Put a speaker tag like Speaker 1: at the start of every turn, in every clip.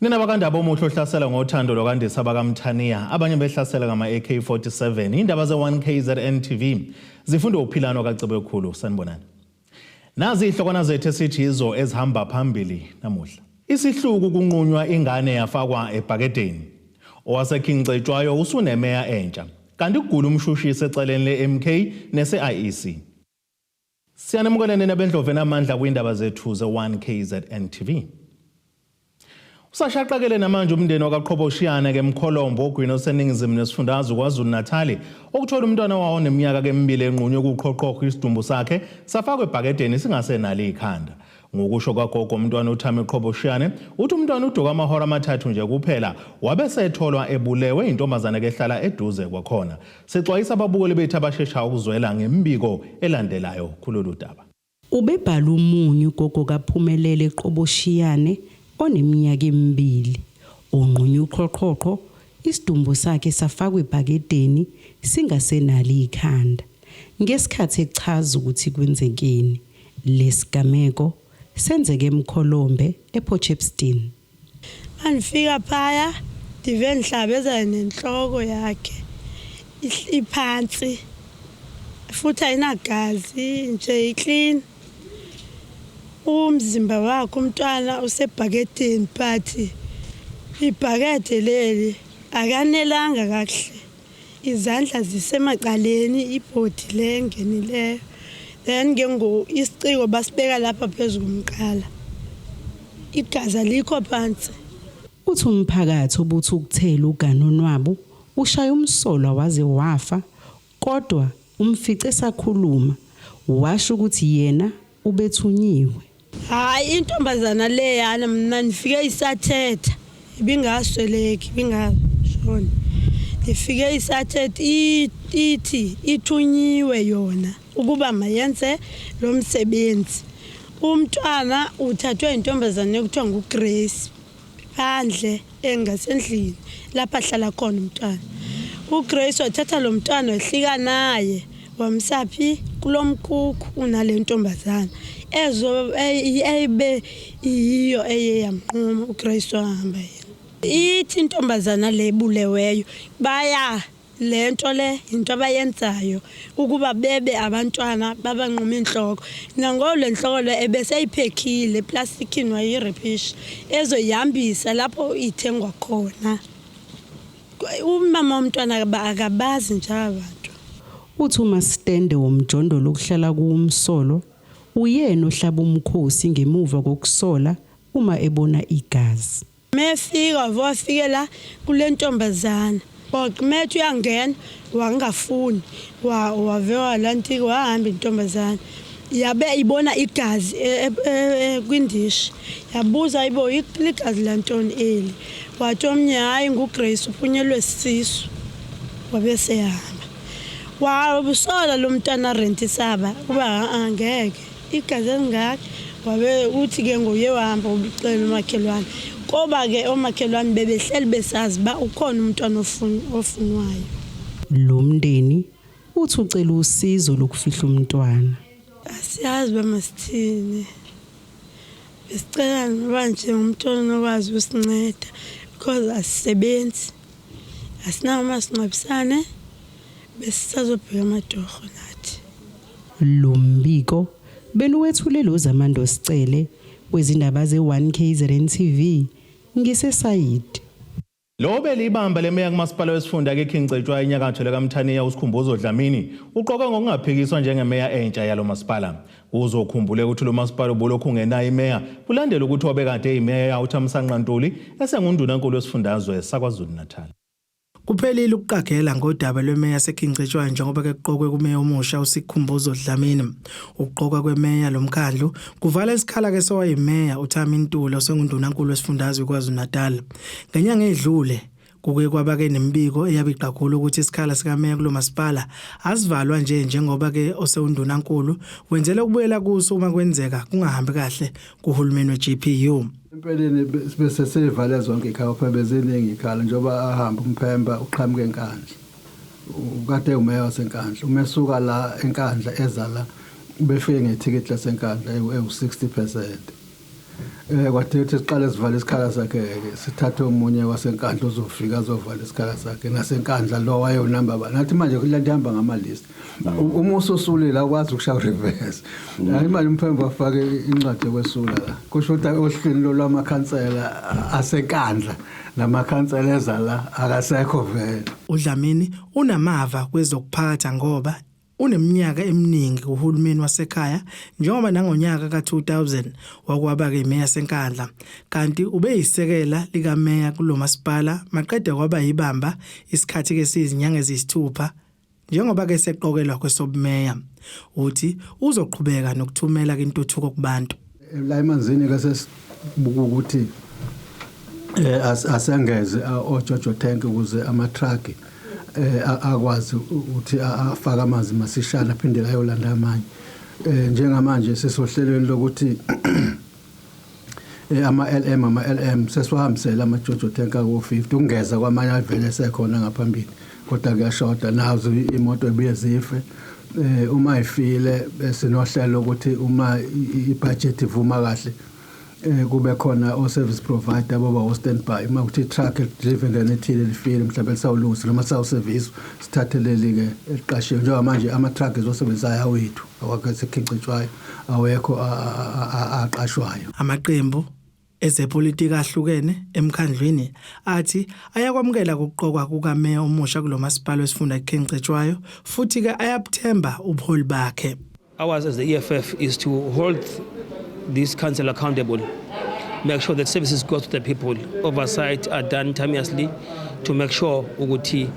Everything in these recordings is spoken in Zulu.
Speaker 1: Nina bakandaba omuhle ohlasela ngothando lwakandisa bakaMthaniya abanye behlasela ngama-AK47. Indaba ze-1 KZN TV zifundwa uphilano kaCebekhulu. Sanibonani. Nazi izihlokwana zethu esithi yizo ezihamba phambili namuhla. Isihluku kunqunywa ingane yafakwa ebhakedeni. OwaseKing Cetshwayo usunemeya entsha. Kanti kugula umshushisi eceleni le-MK nese-IEC. Siyanamukela nina bendlovu enamandla kwindaba zethu ze-1 KZN TV. Usashaqekele namanje umndeni wakaqhoboshiyane ke Mkholombo ogwini oseningizimu nesifundazwe KwaZulu Natal okuthola umntwana wawo neminyaka kemibili enqunywe kuqhoqhoqho isidumbu sakhe safakwa ebhakedeni singasenalo ikhanda. Ngokusho kwagogo umntwana uThami Qhoboshiyane uthi umntwana uduka amahora amathathu nje kuphela wabe setholwa ebulewe intombazane kehlala eduze kwakhona. Sixwayisa ababukeli bethu abashesha ukuzwela ngembiko elandelayo kulolu daba.
Speaker 2: Ubebhala umunyu ugogo kaPhumelele Qoboshiyane oneminyaka emibili onqunywe uqhoqhoqho isidumbu sakhe safakwa ebhakedeni singasenalo ikhanda. Ngesikhathi echaza ukuthi kwenzekeni, lesigameko senzeke eMkholombe ePort Shepstone.
Speaker 3: Mandifika phaya ndive ndihlabezana nentloko yakhe iphansi futhi ayinagazi nje iclean. Umzimba wakhe umntwana usebhakedeni, but ibhakede leli akanelanga kakuhle, izandla zisemacaleni, ibhodi le engenileyo, then ke ngoku isiciko basibeka lapha phezu komqala, igazi alikho phansi.
Speaker 2: Uthi umphakathi obuthi ukuthela uganonwabo ushaya umsolwa waze wafa, kodwa umfice esakhuluma washo ukuthi yena ubethunyiwe.
Speaker 3: Hayi, intombazana leyana mna ndifike isathetha, ibingasweleki, ibingashoni. Ndifike isathetha ithi ithunyiwe yona ukuba mayenze lo msebenzi. Umntwana uthathwe intombazane ekuthiwa nguGrace phandle engasendlini lapha ahlala khona umntwana. UGrace wathatha lo mntwana wehlika naye wamsaphi kulo mkhukhu unale ntombazana ezo eyibe iyiyo eye yamnquma uGrace, wahamba yena. Ithi intombazana le ibuleweyo baya le nto le yinto abayenzayo ukuba bebe abantwana babanquma inhloko. Nangoku le nhloko le ebeseyiphekhile eplastikini, wayirephisha ezoyihambisa lapho ithengwa khona. Umama womntwana akabazi nje abantu.
Speaker 2: Uthi umasitende womjondolo okuhlala kuwumsolwa uyena ohlaba umkhosi ngemuva kokusola uma ebona igazi.
Speaker 3: Mefika wafikela kule ntombazana, methi uyangena wangafuni, wave walantika, wahamba intombazana yabe ibona igazi kwindishi, yabuza, "Ayibo, ligazi lantoni eli?" Wathi omnye, "Hayi, nguGrace, uphunyelwe sisisu." Wabe sehamba, wasola lo mntwana rentisaba uba angeke igazi elingaka. Wabe uthi ke nguye wahamba ucela umakhelwane, koba ke oomakhelwane bebehleli besazi uba ukhona umntwana ofunwayo.
Speaker 2: Lo mndeni uthi ucela usizo lokufihla umntwana.
Speaker 3: Asiyazi uba masithini, besicela noba nje ngumntwana onokwazi usinceda because asisebenzi, asinawo umasingcwabisane, besisazobheka amatorho nathi.
Speaker 2: Lo mbiko benuwethule lo Zamando Sicele wezindaba ze-1 KZN TV ngiseSayidi.
Speaker 1: Lo belibamba lemeya kumasipala wesifunda ke-King Cetshwayo enyakatho lekaMthaniya uSikhumbuzo Dlamini uqokwe ngokungaphikiswa njengemeya entsha yalo masipala. Kuzokhumbuleka ukuthi lo masipala ubulokhu ungenayo imeya kulandela ukuthi wabekade eyimeya uThamsanqa Ntuli esengundunankulu wesifundazwe saKwaZulu-Natal.
Speaker 4: Kuphelile ukuqagela ngodaba lwemeya yaseKing Cetshwayo njengoba ke kuqokwe kumeya omusha uSikhumbuzo Dlamini. Ukuqokwa kwemeya lomkhandlu kuvala isikhala ke sowayimeya uThami Ntuli osengundunankulu wesifundazwe KwaZulu-Natal. Ngenyanga edlule kuke kwaba ke nemibiko eyabiqagula ukuthi isikhala sikameya kulo masipala asivalwa nje njengoba ke osewundunankulu wenzela ukubuyela kuso uma kwenzeka kungahambi kahle kuhulumeni weGPU.
Speaker 5: Empeleni bese seyivale zonke ikhala phela, beziningi ikhala njengoba ahamba umphemba uqhamuka eNkandla. Ukade umeya waseNkandla. Uma esuka la eNkandla eza la, befike ngethikithi laseNkandla ewu-60%. Kwadinga ukuthi siqale sivale isikhala sakhe-ke, sithathe omunye waseNkandla ozofika azovala isikhala sakhe naseNkandla, lo wayewunamba bani. Nathi manje lento ihamba ngama-list, uma ususulile akwazi ukushaya reverse. Hayi, manje uMphemba wafake incwadi yokwesula la, kusho ukuthi ohlwini lwamakhansela aseNkandla namakhansela eza la akasekho vele.
Speaker 4: UDlamini unamava kwezokuphatha ngoba uneminyaka eminingi kuhulumeni wasekhaya, njengoba nangonyaka ka-2000 wakwaba-ke imeya yaseNkandla, kanti ubeyisekela likameya kulo masipala, maqede kwaba yibamba isikhathi-ke siyizinyanga eziyisithupha njengoba-ke seqokelwa kwesobumeya. Uthi uzoqhubeka nokuthumela intuthuko kubantu.
Speaker 5: La emanzini-ke sesibuka ukuthi asengeze oJojo tank ukuze ama-truck akwazi ukuthi afake amanzi masishane, aphinde ayolanda amanye. Njengamanje sisohlelweni lokuthi ama-LM sesiwahambisela ama-Jojo tank aku-50 ukungeza kwamanye avele sekhona ngaphambili, kodwa kuyashoda nazo imoto ebuye zife. Uma ifile, sinohlelo ukuthi uma ibudget ivuma kahle, kube khona o service provider boba o standby uma kuthi truck drive endaweni ethile lifile, mhlawumbe lisawulungisa noma lisawuservice, sithathe leli ke eliqashiwe. Njengoba manje ama truck ezosebenzisayo awethu awakhe awekho aqashwayo.
Speaker 4: Amaqembu ezepolitiki ahlukene emkhandlwini athi ayakwamukela ukuqokwa kukameya omusha kulo masipala wesifunda iKing Cetshwayo, futhi ke ayabuthemba ubuholi bakhe.
Speaker 6: Ours as the EFF is to hold this council accountable, make sure that services go to the people, oversight are done timeously to make sure ukuthi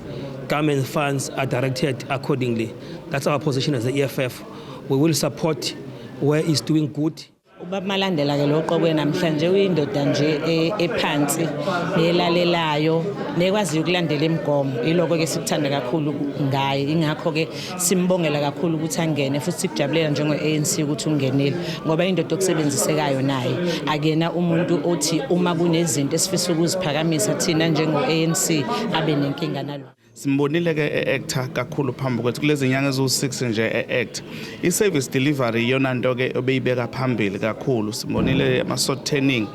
Speaker 6: government funds are directed accordingly. That's our position as the EFF. We will support where it's doing good.
Speaker 7: Ubaba Malandela ke loqokwe namhlanje uyindoda nje ephansi nelalelayo nekwaziyo ukulandela imigomo. Iloko ke sikuthanda kakhulu ngaye, ingakho ke simbongela kakhulu ukuthi angene, futhi sikujabulela njengo-ANC ukuthi ungenile, ngoba indoda okusebenzisekayo naye, akuyena umuntu othi uma kunezinto esifisa ukuziphakamisa thina njengo-ANC abe nenkinga nalo.
Speaker 8: Simbonile ke e-acta kakhulu phambi kwethu kulezi nyanga eziwu-6 nje e-act. I-service delivery iyona nto ke obeyibeka phambili kakhulu. Simbonile ama-sod turning,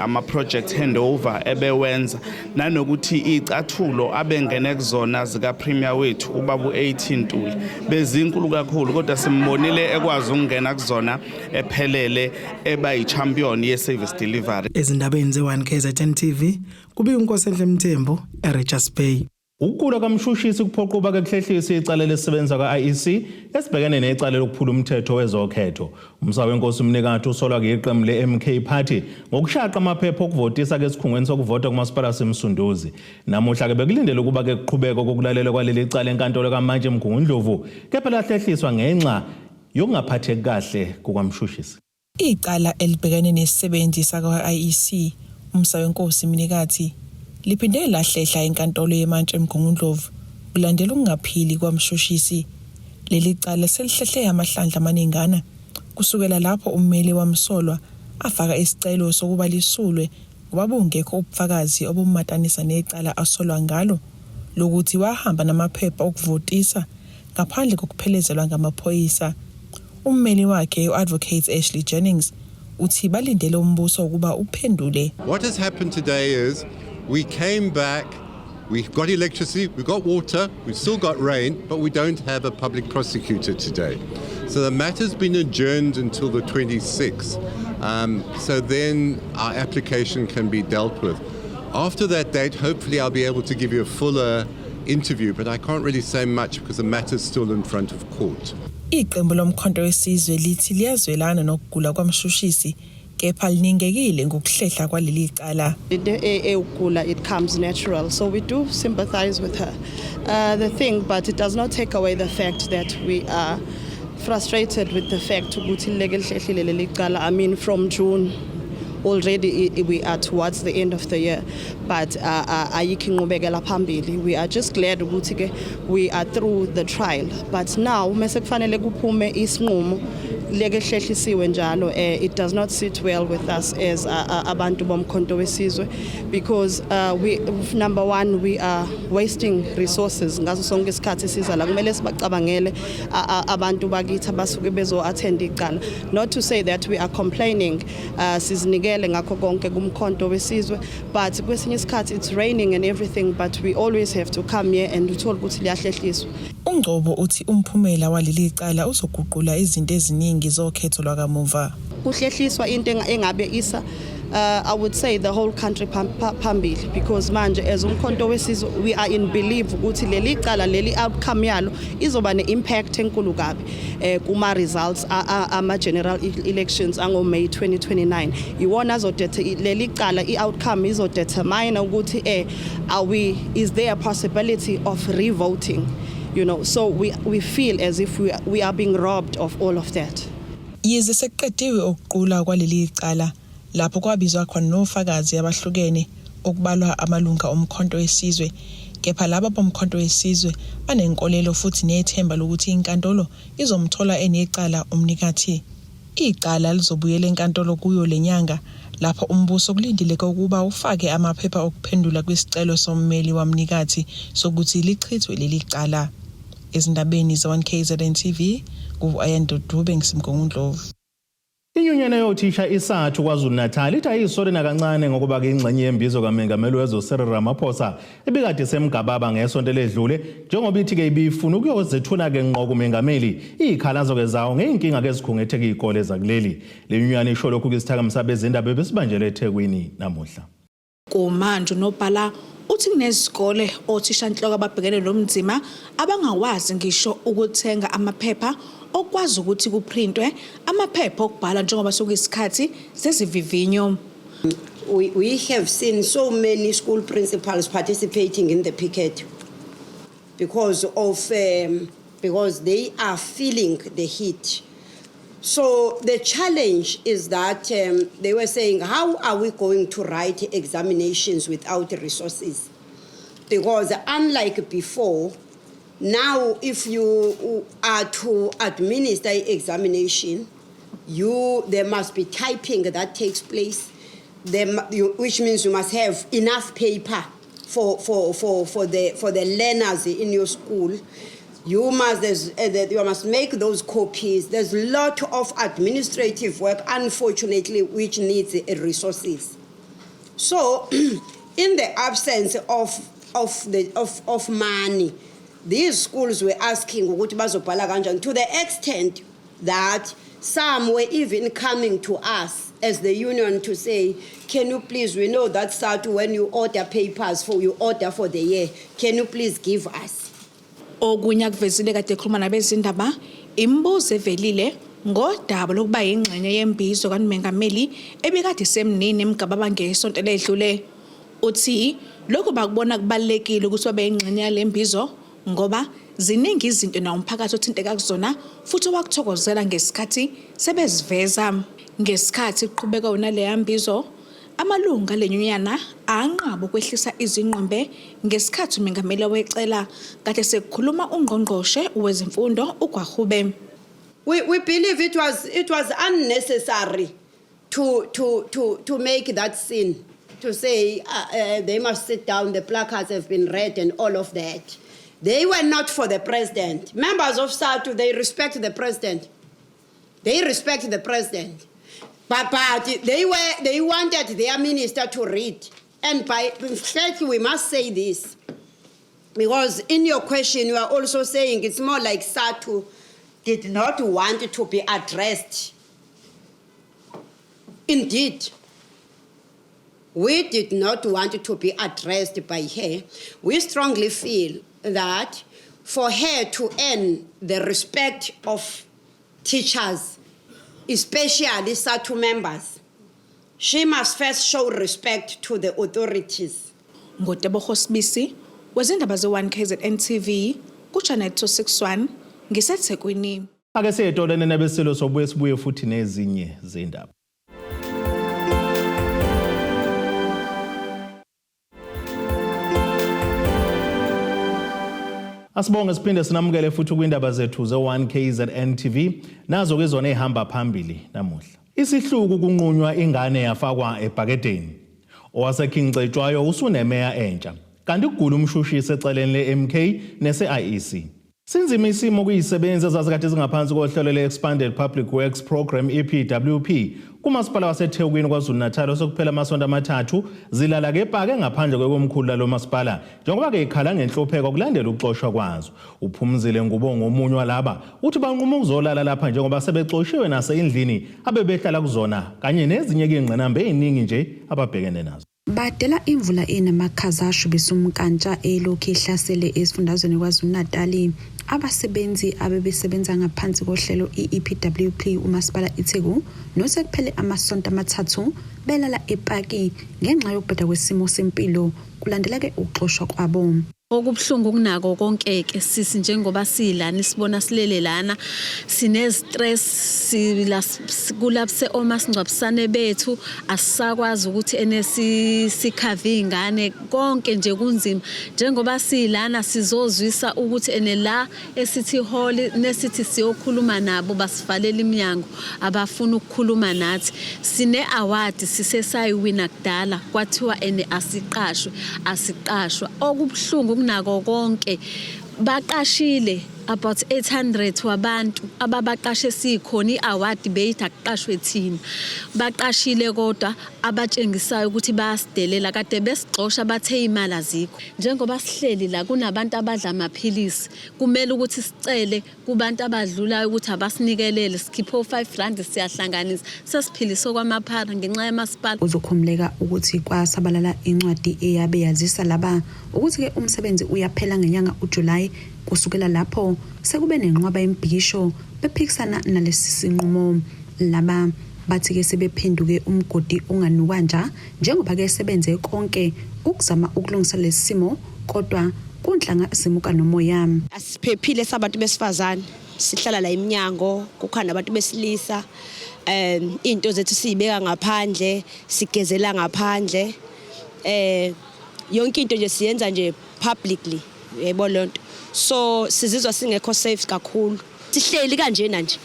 Speaker 8: ama-project handover ebewenza, nanokuthi icathulo abengene kuzona zika-premier wethu ubaba u-18 Ntuli bezinkulu kakhulu, kodwa simbonile ekwazi ukungena kuzona ephelele, eba yi-champion ye-service delivery.
Speaker 4: Ezindabeni ze-1 KZN TV, kubika uNkosenhle Mthembu eRichards Bay.
Speaker 1: Ukugula kamshushisi kuphoqa ukuba kuhlehliswe icala lesisebenza ka-IEC esibhekene necala lokuphula umthetho wezokhetho. UMsawenkosi Mnikathi usolwa iqembu le-MK Party ngokushaqa amaphepha okuvotisa ke esikhungweni sokuvota kumasipala waseMsunduzi. Namuhla ke bekulindele ukuba ke kuqhubeke kokulalelwa kwaleli cala enkantolo kaMantshi eMgungundlovu, kepha lahlehliswa ngenxa yokungaphatheki kahle kukamshushisi.
Speaker 9: Icala elibhekene nesisebenzi sakwa-IEC uMsawenkosi Mnikathi liphinde lahlehla enkantolo yemantshi eMgungundlovu kulandela ukungaphili kwamshushisi. Leli cala selihlehle amahlandla amaningana kusukela lapho ummeli wamsolwa afaka isicelo sokuba lisulwe ngoba bungekho ubufakazi obumatanisa necala asolwa ngalo lokuthi wahamba namaphepha okuvotisa ngaphandle kokuphelezelwa ngamaphoyisa. Ummeli wakhe u-Advocate Ashley Jennings uthi balindele umbuso ukuba uphendule.
Speaker 10: What has happened today is we came back, we got electricity, we got water, we still got rain, but we don't have a public prosecutor today. So the matter's been adjourned until the 26th. So then our application can be dealt with. After that date, hopefully I'll be able to give you a fuller interview, but I can't really say much because the matter's still in front of court.
Speaker 9: Iqembu lomkhonto wesizwe lithi liyazwelana nokugula kwamshushisi, kepha liningekile ngokuhlehla kwaleli cala.
Speaker 11: Into ewugula, it comes natural, so we do sympathize with her, the thing, but it does not take away the fact that we are frustrated with the fact ukuthi lileke lihlehlile leli cala. I mean, from June already, we are towards the end of the year, but ayikho inqubekela phambili. We are just glad ukuthi ke we are through the trial, but now mase kufanele kuphume isinqumo. leke hlehlisiwe njalo, it does not sit well with us as abantu bomkhonto wesizwe, because we, number one, we are wasting resources ngaso sonke isikhathi siza la. Kumele sibacabangele abantu bakithi abasuke bezo attend icala. Not to say that we are complaining, sizinikele ngakho konke kumkhonto wesizwe, but kwesinye isikhathi it's raining and everything, but we always have to come here and uthole ukuthi liyahlehliswa.
Speaker 9: UNgcobo uthi umphumela waleli cala uzoguqula izinto eziningi zokhetho lwakamuva.
Speaker 11: Kuhlehliswa into engabe isa, I would say, the whole country phambili, because manje as umkhonto wesizwe we are in belief ukuthi leli cala leli, outcome yalo izoba ne-impact enkulu kabi kuma results ama general elections ango May 2029. Iwona azodethe leli cala, i-outcome izodetermine ukuthi are we is there a possibility of revoting. So we feel as if we are being robbed of all of that.
Speaker 9: Yize sekuqediwe ukuqulwa kwaleli cala, lapho kwabizwa khona nofakazi abahlukene okubalwa amalunga omkhonto wesizwe, kepha laba bomkhonto wesizwe banenkolelo futhi nethemba lokuthi inkantolo izomthola enecala uMnikathi. Icala lizobuyela enkantolo kuyo lenyanga, lapho umbuso kulindeleke ukuba ufake amaphepha okuphendula kwisicelo sommeli waMnikathi sokuthi lichithwe leli cala. Ezindabeni ze-1 KZN TV, ngu-Ayanda Dube ngiseMgungundlovu.
Speaker 1: Inyunyana yothisha iSADTU KwaZulu-Natal ithi ayisole nakancane ngokuba-ke ingxenye yembizo kaMengameli wezwe Cyril Ramaphosa ebikade semgababa ngesonto eledlule, njengoba ithi-ke ibifuna ukuyozethula-ke ngqo kumengameli iy'khalazo-ke zawo ngey'nkinga-ke ezikhungethe iy'kole zakuleli. Le nyunyana isho lokhu kwisithakami sabezindaba ebesibanjelwe eThekwini namuhla.
Speaker 12: Kumanje unobhala uthi kunezikole othishanhloko ababhekene nomzima abangakwazi ngisho ukuthenga amaphepha okwazi ukuthi kuprintwe amaphepha okubhala, njengoba sekuyisikhathi sezivivinyo.
Speaker 13: We have seen so many school principals participating in the picket because they are feeling the heat. So the challenge is that they were saying, how are we going to write examinations without resources? Because unlike before, now if you are to administer examination, you there must be typing that takes place, which means you must have enough paper for the learners in your school. You must make those copies. There's a lot of administrative work, unfortunately, which needs resources. So, in the absence of money, these schools were asking ukuthi bazobhala kanjani, to the extent that some were even coming to us as the union to say, can you please, we know that SADTU, when you order papers for, you order for the year, can you please give us?
Speaker 12: Okunye akuvezile kade ekhuluma nabezindaba, imibuzo evelile ngodaba lokuba yingxenye yembizo kaMengameli ebikade isemnini eMgababa ngesonto ledlule. Uthi lokhu bakubona kubalulekile ukuthi babe yingxenye yale mbizo ngoba ziningi izinto nawo umphakathi othinteka kuzona, futhi wakuthokozela ngesikhathi sebeziveza. Ngesikhathi kuqhubeka wona leya mbizo, amalungu alenyunyana anqaba ukwehlisa izingqwembe ngesikhathi umengameli wecela kade sekukhuluma ungqongqoshe wezemfundo uGwarube.
Speaker 13: We believe it was unnecessary to make that scene, to say they must sit down, the placards have been read and all of that. They were not for the president. Members of SADTU, they respect the president. They respect the president. But they wanted their minister to read. And by fact, we must say this, because in your question, you are also saying it's more like SADTU did not want to be addressed. Indeed, we did not want to be addressed by her. We strongly feel that for her to earn the respect of teachers, especially SADTU members, she must first show respect to the authorities.
Speaker 12: NguTebogo Sibisi wezindaba ze-1 KZN TV ku-Channel 261 ngiseThekwini.
Speaker 1: Ake siyetolene nabesilo, sobuye sibuye futhi nezinye zindaba. Asibonge siphinde sinamukele futhi kwindaba zethu ze-1 KZN TV nazo ke zona ezihamba phambili namuhla. Isihluku kunqunywa ingane yafakwa ebhakedeni. OwaseKing Cetshwayo usunemeya entsha. Kanti kugula umshushisi eceleni le-MK nese-IEC. Sinzima isimo kuyisebenzi ezazikade zingaphansi kohlelo le-Expanded Public Works Programme EPWP kumasipala waseThekwini KwaZulu-Natal osekuphela amasonto amathathu zilala kepake ngaphandle kwekomkhulu lalo masipala njengoba ke ikhala ngenhlupheko kulandela ukuxoshwa kwazo. Uphumzile Ngubo ngomunye walaba uthi banquma ukuzolala lapha njengoba sebexoshiwe nasendlini abebehlala kuzona kanye nezinye izingqinamba eziningi nje ababhekene nazo.
Speaker 12: Badela imvula enamakhaza ashubisa umnkantsha elokhu ihlasele esifundazweni KwaZulu-Natali. Abasebenzi abebesebenza ngaphansi kohlelo i-EPWP uMasipala iTheku nosekuphele amasonto amathathu belala epaki ngenxa yokubheda kwesimo sempilo kulandela-ke ukuxoshwa kwabo.
Speaker 14: Okubuhlungu kunako konke-ke sisi njengoba silana sibona silele lana sine-stress sila kulapse omasingcwabisane bethu asisakwazi ukuthi ene sikhave iy'ngane konke nje kunzima njengoba silana sizozwisa ukuthi ene la esithi hall nesithi siyokhuluma nabo basivalela iminyango abafuna ukukhuluma nathi sine-award sisesayiwina kudala kwathiwa ene asiqashwe asiqashwa okubuhlungu kunako konke baqashile about 800 wabantu ababaqashe sikhona i-award beyithi akuqashwe thina baqashile kodwa abatshengisayo ukuthi bayasidelela kade besixosha bathe imali azikho njengoba sihleli la kunabantu abadla amaphilisi kumele ukuthi sicele kubantu abadlulayo ukuthi abasinikelele sikhiphe o-5 rand siyahlanganisa sesiphilise kwamaphara ngenxa yamasipala.
Speaker 12: Kuzokhumuleka ukuthi kwasabalala incwadi eyabe yazisa laba ukuthi-ke umsebenzi uyaphela ngenyanga uJulayi. Kusukela lapho sekube nenqwaba yemibhikisho bephikisana nalesi sinqumo. Laba bathi-ke sebephenduke umgodi onganukwa nja njengoba-ke sebenze konke ukuzama ukulungisa lesi simo kodwa kunhlanga zimuka nomoya.
Speaker 15: Asiphephile sabantu besifazane sihlala la eminyango kukhona abantu besilisa into zethu siyibeka ngaphandle sigezela ngaphandle yonke into nje siyenza nje publicly yebo lonto so sizizwa singekho safe kakhulu sihleli kanjena nje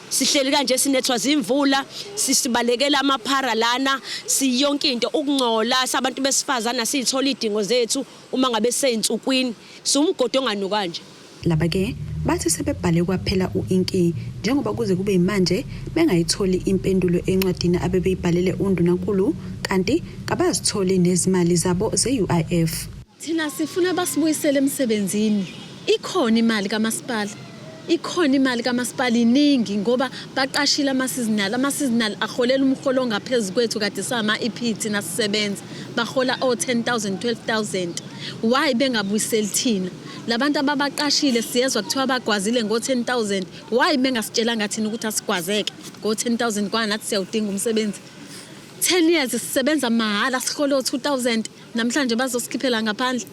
Speaker 15: sihleli kanje sinethwa zimvula sisibalekela amaphara lana siyonke into ukungcola sabantu besifazana sithola idingo zethu uma ngabe seyinsukwini siwumgodi onganuka nje.
Speaker 12: Laba ke bathi sebebhale kwaphela u-inki njengoba kuze kube manje bengayitholi impendulo encwadini abebeyibhalele undunankulu kanti kabazitholi nezimali zabo ze-UIF.
Speaker 14: Thina sifuna basibuyisele emsebenzini. Ikhona imali kamasipala. Ikhona imali kamasipala iningi ngoba baqashile ama-seasonal. Ama-seasonal aholela umholo ongaphezulu kwethu kade sama-EP thina sisebenza. Bahola o-10,000, 12,000. Why bengabuyiseli thina? Labantu ababaqashile siyezwa kuthiwa bagwazile ngo-10,000. Why bengasitshelanga thina ukuthi asigwazeke ngo-10,000 kwa nathi siyawudinga umsebenzi? 10 years sisebenza mahhala sihole o-2,000 namhlanje bazosikhiphela ngaphandle.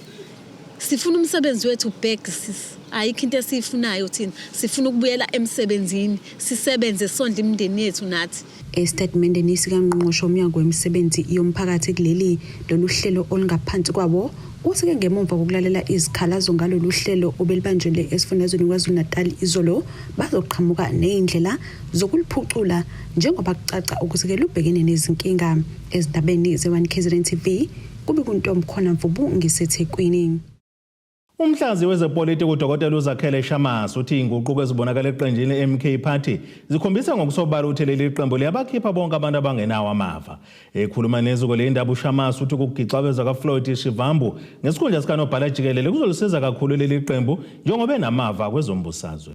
Speaker 14: Sifuna umsebenzi wethu back sis. Ayikho into esiyifunayo thina. Sifuna ukubuyela emsebenzini, sisebenze sondle imindeni yethu nathi.
Speaker 12: Esitatimendeni sikaNgqongqoshe womnyango wemisebenzi yomphakathi kuleli lolu hlelo olungaphansi kwawo uthi-ke ngemuva kokulalela izikhalazo ngalolu hlelo obelibanjelwe esifundazweni KwaZulu-Natal izolo bazoqhamuka ney'ndlela zokuliphucula njengoba kucaca ukuthi-ke lubhekene nezinkinga. Ezindabeni ze-1 KZN TV kube kuntombi khona Mvubu ngiseThekwini.
Speaker 1: Umhlazi wezepolitiki uDokotela uZakhele Shamase uthi inguquko ezibonakala eqenjini le-MK Party zikhombisa ngokusobala ukuthi leli qembu liyabakhipha bonke abantu abangenawo amava. Ekhuluma neziko lendaba uShamase uthi ukugixabezwa kaFloyd Shivambu ngesikhundla sikanobhala jikelele kuzolisiza kakhulu leli qembu njengoba enamava kwezombusazwe.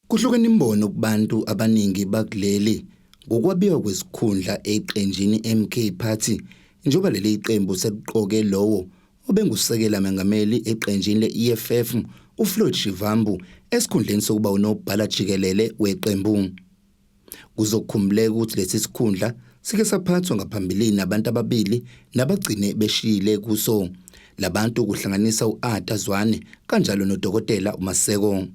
Speaker 16: Kuhlukene imbono kubantu abaningi bakuleli ngokwabiwa kwezikhundla eqenjini MK Party njengoba leli qembu seliqoke lowo obengusekela mengameli eqenjini le-EFF uFloyd Shivambu esikhundleni sokuba unobhala jikelele weqembu. Kuzokhumbuleka ukuthi lesi sikhundla sike saphathwa ngaphambilini abantu ababili nabagcine beshiyile kuso. Labantu kuhlanganisa u-Arthur Zwane kanjalo noDokotela uMaseko.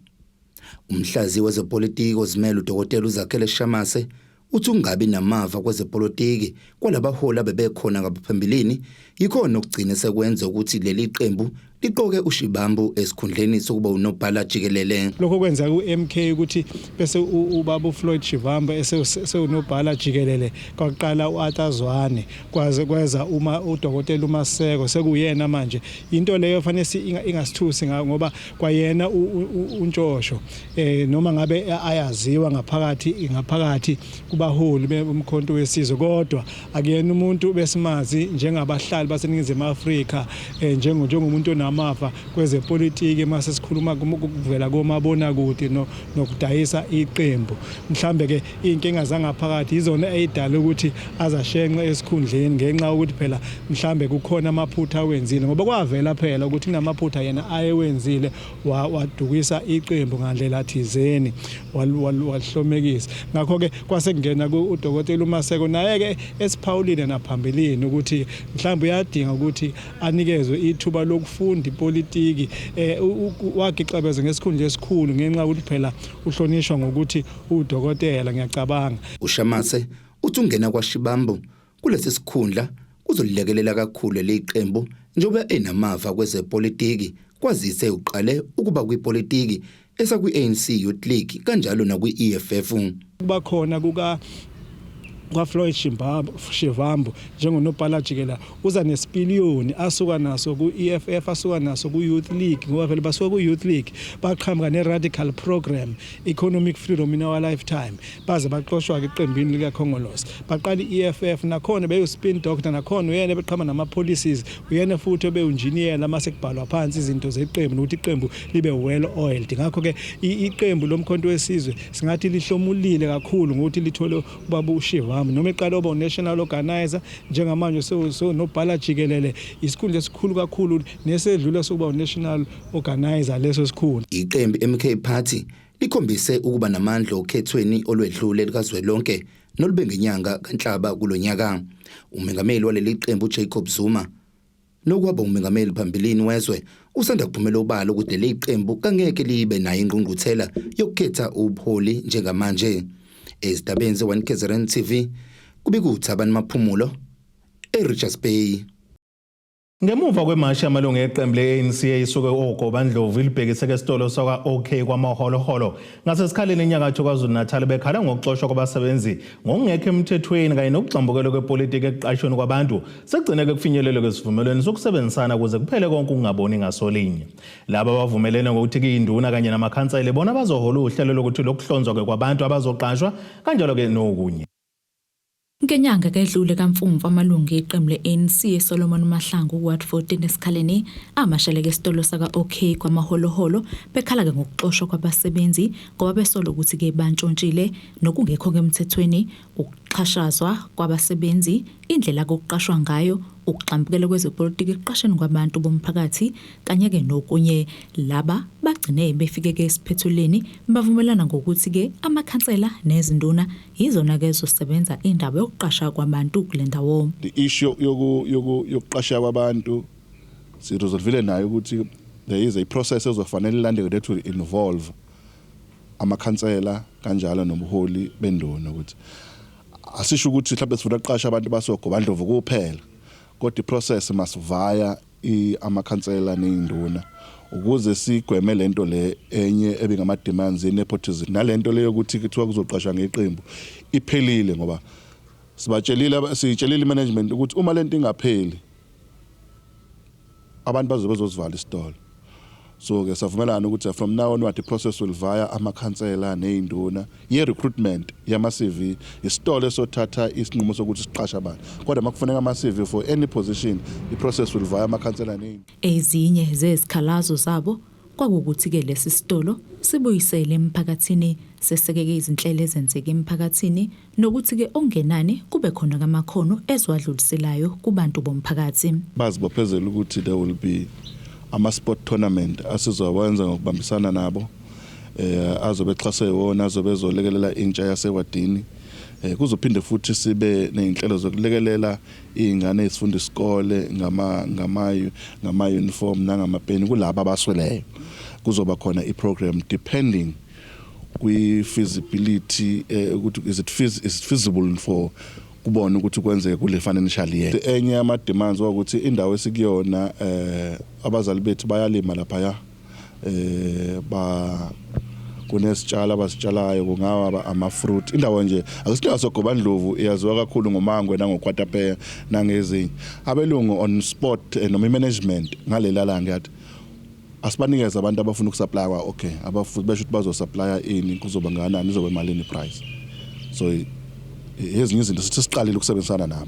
Speaker 16: Umhlazi wezepolitiki ozimele uDokotela uZakhele Shamase uthi ukungabi namava kwezepolitiki kwalabaholi abebekhona ngaphambilini yikhona okugcine sekwenza ukuthi leli qembu Liqoke uShivambu esikhundleni sokuba unobhala jikelele.
Speaker 17: Lokho kwenzeka ku-MK ukuthi bese ubaba uFloyd Shivambu esewunobhala jikelele, kwaqala u-Arthur Zwane, kwaze kweza uma udokotela uMaseko sekuyena manje. Into leyo fanele ingasithusi ngoba kwayena uNtshosho noma ngabe ayaziwa ngaphakathi kubaholi beMkhonto weSizwe, kodwa akuyena umuntu besimazi njengabahlali baseNingizimu Afrika njengomuntu onamava kwezepolitiki mase sikhuluma kuvela komabonakude nokudayisa iqembu. Mhlambe ke inkinga zangaphakathi izona ezidala ukuthi azashenxe esikhundleni ngenxa yokuthi phela mhlambe kukhona amaphutha awenzile, ngoba kwavela phela ukuthi kunamaphutha yena ayewenzile wadukisa iqembu ngandlela thizeni walihlomekisa. Ngakho ke kwase kungena udokotela uMaseko, naye ke esiphawulile naphambilini ukuthi mhlawumbe uyadinga ukuthi anikezwe ithuba lokufunda ipolitiki. Wagixabeza ngesikhundla esikhulu ngenxa yokuthi phela uhlonishwa ngokuthi udokotela, ngiyacabanga.
Speaker 16: UShamase uthi ungena kwaShivambu kulesi sikhundla kuzolilekelela kakhulu leli qembu njengoba enamava kwezepolitiki, kwazise uqale ukuba kwipolitiki esakwi-ANC Youth League kanjalo nakwi-EFF.
Speaker 17: Kuba khona kuka kwaFloyd Shivambu njengonobhala jikelele uza nesipiliyoni asuka naso ku-EFF, asuka naso ku-Youth League, ngoba vele basuka ku-Youth League baqhamuka ne-radical program Economic Freedom in Our Lifetime, baze baxoshwa-ke eqembini likaKhongolose. Baqala i-EFF, nakhona beyu-spin doctor, nakhona uyena beqhama nama-policies, uyena futhi obewunjiniyela mase kubhalwa phansi izinto zeqembu nokuthi iqembu libe well oiled. Ngakho-ke iqembu loMkhonto weSizwe singathi lihlomulile kakhulu ngokuthi lithole ubaba uShivambu, noma eqala oba u-national organizer, njengamanje sewunobhala jikelele, isikhundla esikhulu kakhulu nesedlula sokuba u-national organizer leso sikhundla.
Speaker 16: Iqembu MK Party likhombise ukuba namandla okhethweni olwedlule likazwelonke nolube ngenyanga kaNhlaba kulonyaka. Umengameli waleli qembu Jacob Zuma, nokwaba umengameli phambilini wezwe, usanda kuphumela obala ukuthi leli qembu kangeke libe nayo ingqungquthela yokukhetha ubuholi njengamanje. Ezindabeni ze-1 KZN TV, kubika uThabani Maphumulo eRichards Bay.
Speaker 1: Ngemuva kwemashi amalungu eqembu le-ANC isuke oGobandlovu ilibhekise esitolo sakwa-OK kwaMaholoholo ngaseSikhaleni enyakatho KwaZulu-Natal bekhala ngokuxoshwa kwabasebenzi ngokungekho emthethweni kanye nokugxambukelo kwepolitiki ekuqashweni kwabantu, sekugcineke kufinyelelwe kwesivumelwano sokusebenzisana ukuze kuphele konke ukungaboni ngasolinye. Laba bavumelene ngokuthi kuyinduna kanye namakhansela bona bazohola uhlelo lokuthi lokuhlonzwa-ke kwabantu abazoqashwa kanjalo-ke nokunye.
Speaker 18: Ngenyanga kedlule kaMfumfu, amalungu eqembu le-ANC eSolomon Mahlangu Ward 14 eSikhaleni amasheleke esitolo saka-OK kwaMaholoholo bekhala-ke ngokuxoshwa kwabasebenzi ngoba besola ukuthi-ke bantshontshile nokungekho-ke emthethweni, ukuxhashazwa kwabasebenzi, indlela kokuqashwa ngayo, ukugxambukela kwezepolitiki ekuqasheni kwabantu bomphakathi kanye-ke nokunye. Laba bagcine befike-ke esiphethelweni bavumelana ngokuthi-ke amakhansela nezinduna yizona-ke ezosebenza indaba yokuqasha kwabantu kule ndawo.
Speaker 19: The issue yoku yoku yokuqasha kwabantu siresolvile nayo ukuthi there is a process ezofanele ilandelwe that will involve amakhansela kanjalo nobuholi benduna, ukuthi asisho ukuthi mhlawumbe sifuna ukuqasha abantu basoGobandlovu kuphela, kodwa iprocess must via amakhansela nezinduna ukuze sigweme lento le enye ebingama demands ye-nepotism nalento leyo ukuthi kuthiwa kuzoqashwa ngeqembu. Iphelile ngoba sibatshelile, sitshelile i-management ukuthi uma lento ingapheli abantu bazobe bezosivala isitolo. So ke savumelana ukuthi from now onward the process will via amakhansela nezinduna ye recruitment yama CV. Isitolo esothatha isinqumo sokuthi siqasha abantu, kodwa makufuneka ama CV for any position, i process will via amakhansela nezinduna.
Speaker 18: Ezinye zezikhalazo zabo kwakuwukuthi-ke lesi sitolo sibuyisele emphakathini, sesekeke izinhlelo ezenzeka emphakathini, nokuthi-ke okungenani kube khona kamakhono eziwadluliselayo kubantu bomphakathi.
Speaker 19: Bazibophezela ukuthi there will be ama-sport tournament asizowenza ngokubambisana nabo, azobe exhaswe wona, azobe ezolekelela intsha yasewadini. Kuzophinde futhi sibe nezinhlelo zokulekelela izingane ezifunda isikole ngama uniform nangamapeni kulabo abasweleyo. Kuzoba khona i-program depending kwi feasibility, ukuthi is it feasible for Kubona ukuthi kwenzeke kule financial year. Enye yama demands ukuthi indawo esikuyona abazali bethu bayalima lapha ya ba kunesitshalo abasitshalayo, kungaba ama fruit. Indawo nje akusindawo soGobandlovu, iyaziwa kakhulu ngomangwe nangokwatapeya nangezinye. Abelungu on spot noma management ngalela langa yathi asibanikeze abantu abafuna ukusupply kwa okay, abafuna besho ukuthi bazosupply ini, kuzoba ngakanani, izoba imalini price. So ezinye izinto sithi siqalile ukusebenzisana nabo,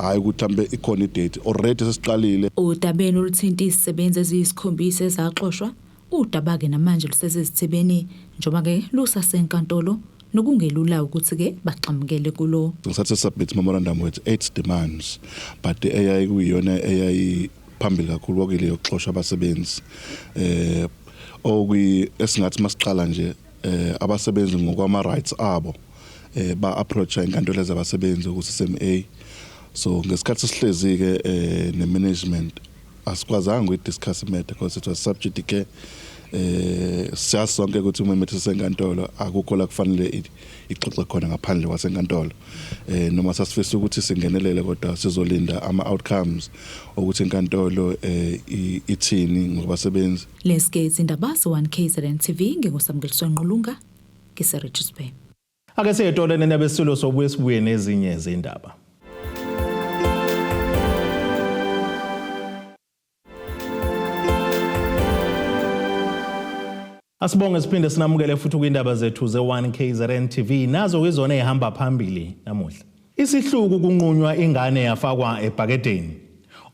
Speaker 19: hayi ukuthi mhlambe ikhona idate, already sesiqalile.
Speaker 18: Odabeni oluthinta izisebenzi eziyisikhombisa ezaxoshwa, udaba-ke namanje lusesezithebeni njengoba-ke lusasenkantolo nokungelula ukuthi-ke baxamukele kulo.
Speaker 19: Ngisathi submit memorandum with 8 demands, but eyayi kuyiyona eyayi phambili kakhulu kwakile yokuxosha abasebenzi, okuyi esingathi masiqala nje abasebenzi ngokwama rights abo ba approach inkantolo zabasebenzi ku CCMA. So ngesikhathi sihlezi ke ne management asikwazanga ukudiscuss matter because it was subject ke siyazi sonke ukuthi uma imethe senkantolo akukho la kufanele ixoxe khona ngaphandle kwasenkantolo. Noma sasifisa ukuthi singenelele, kodwa sizolinda ama outcomes ukuthi inkantolo ithini ngobasebenzi.
Speaker 18: Leske izindaba ze-1 KZN TV, nginguSamukeliso Nqulunga, ngise-Richards Bay.
Speaker 1: Ake siyetoleni nabesilo, sobuye sibuye nezinye izindaba. Asibonge siphinde sinamukele futhi kwindaba zethu ze-1 KZN TV, nazo kuyizona ezihamba phambili namuhla. Isihluku kunqunywa ingane yafakwa ebhakedeni.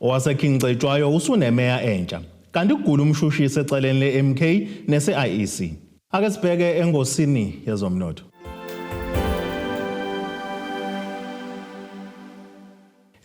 Speaker 1: OwaseKing Cetshwayo usunemeya entsha. Kanti kugula umshushisi eceleni le-MK nese-IEC. Ake sibheke engosini yezomnotho.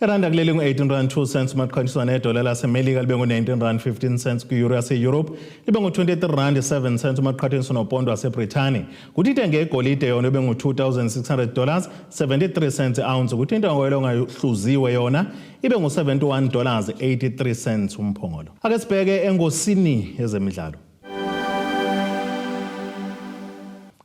Speaker 1: Iranda kuleli ngu-18 rand 2 cents uma kuqhathaniswa nedola laseMelika, libe ngu-19 rand 15 cents kwi-euro yase-Europe, libe ngu-23 rand 7 cents uma kuqhathaniswa nopondo waseBrithani. Kuthi intengo yegolide yona ibe ngu-$2600 73 cents ounce, kuthi intengo yelongahluziwe yona ibe ngu-$71 83 cents umphongolo. Ake sibheke engosini yezemidlalo.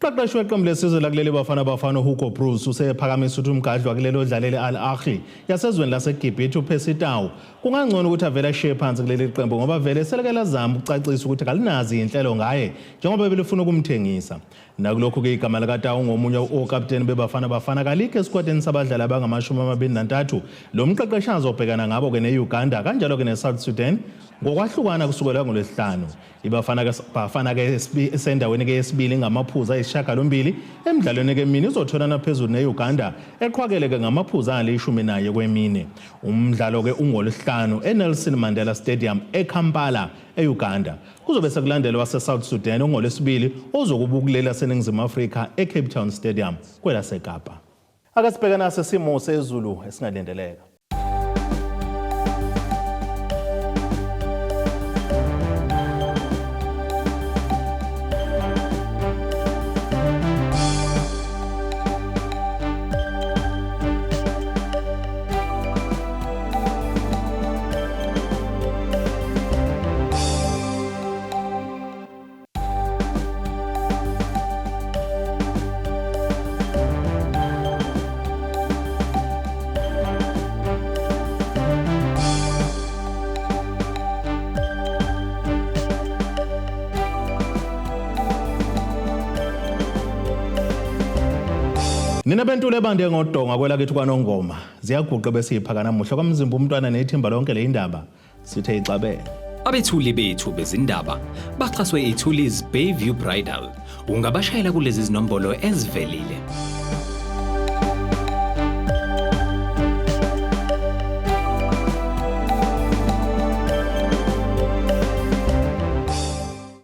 Speaker 1: Umqeqeshi weqembu lesizwe lakuleli Bafana Bafana Hugo Broos usephakamisa ukuthi umgadli wakuleli odlalele Al Ahly yasezweni laseGibhithe uPercy Tau kungangcono ukuthi avele ashiye phansi kuleli qembu, ngoba vele seleke lazama ukucacisa ukuthi kalinazi inhlelo ngaye njengoba belifuna ukumthengisa. Nakulokhu-ke igama likaTau ngomunye okapteni beBafana Bafana kalikho esikwatini sabadlali abangama-23 lo mqeqeshi azobhekana ngabo-ke ne-Uganda kanjalo-ke ne-South Sudan ngokwahlukana kusukela ngolwesihlanu. IBafana Bafana ke esendaweni ke yesibili ngamaphuzu ayisishiyagalombili emidlalweni ke mine, izotholana phezulu ne-Uganda eqhwakele ke ngamaphuzu alishumi naye kwemine. Umdlalo ke ungolwesihlanu eNelson Mandela Stadium eKampala e-Uganda. Kuzobe sekulandelwa wase-South Sudan ongolwesibili ozokuba ukulela seNingizimu Afrika eCape Town Stadium kwelaseKapa. Ake sibheke nase simo sezulu esingalindeleka. Nina bentule ebande ngodonga kwelakithi kwaNongoma ziyaguqa bese iphaka namuhla kwamzimba umntwana nethimba lonke le indaba sithe ixabene.
Speaker 20: Abethuli bethu bezindaba baxhaswe iThulis Bayview Bridal. Ungabashayela kulezi zinombolo ezivelile.